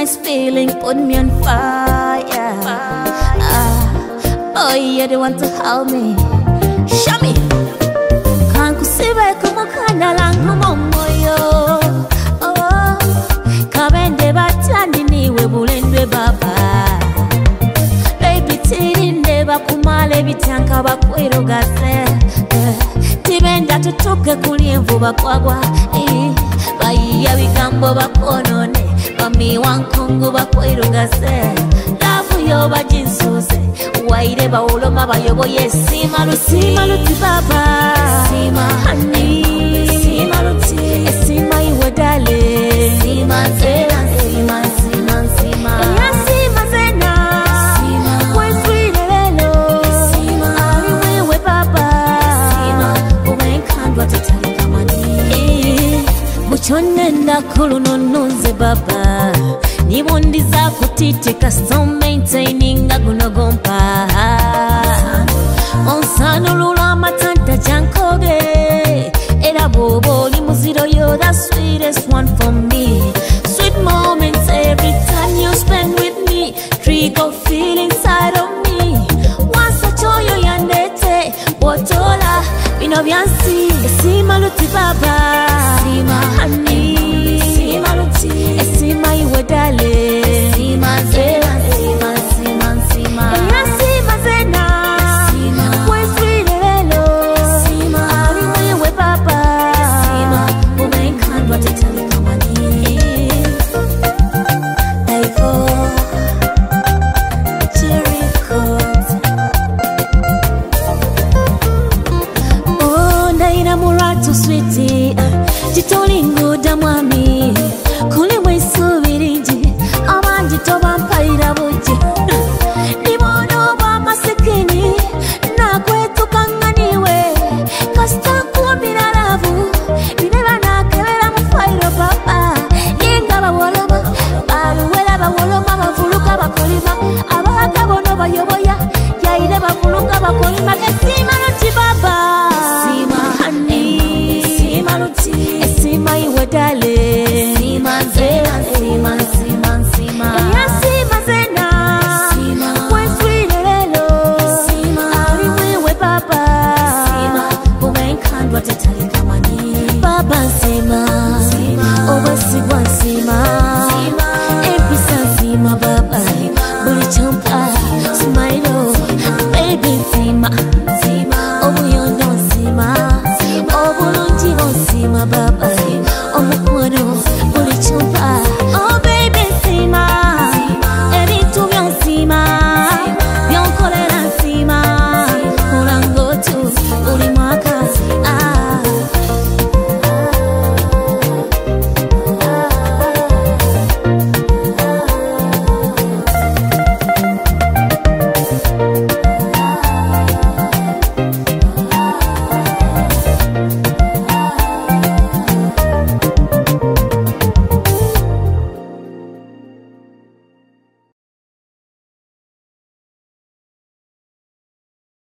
nice feeling, put me on fire. Ah, boy, you're the one to hold me. Show me. Kankusibe kumukandala nk'omwoyo. Oh, kabende batandi niwe bulendwe baba. Baby tirinde bakumala ebityanka bakwirugaze. Eh, tibenda tutuke kuli envuba kwagwa. Eh, bayiya bigambo bakonone bamiwa nkungu bakwirugaze. Love yo bajinsuze waire bawoloma bayoboye sima lusima luti baba sima honey sima luti esima iwe dale sima zena sima sima sima ya sima zena sima wetwile lelo sima ali wewe baba sima umenkandwa tutalikamani muchonenda kuluno nunze baba nibundiza kutitika so maintaininga guno gompa onsanulu.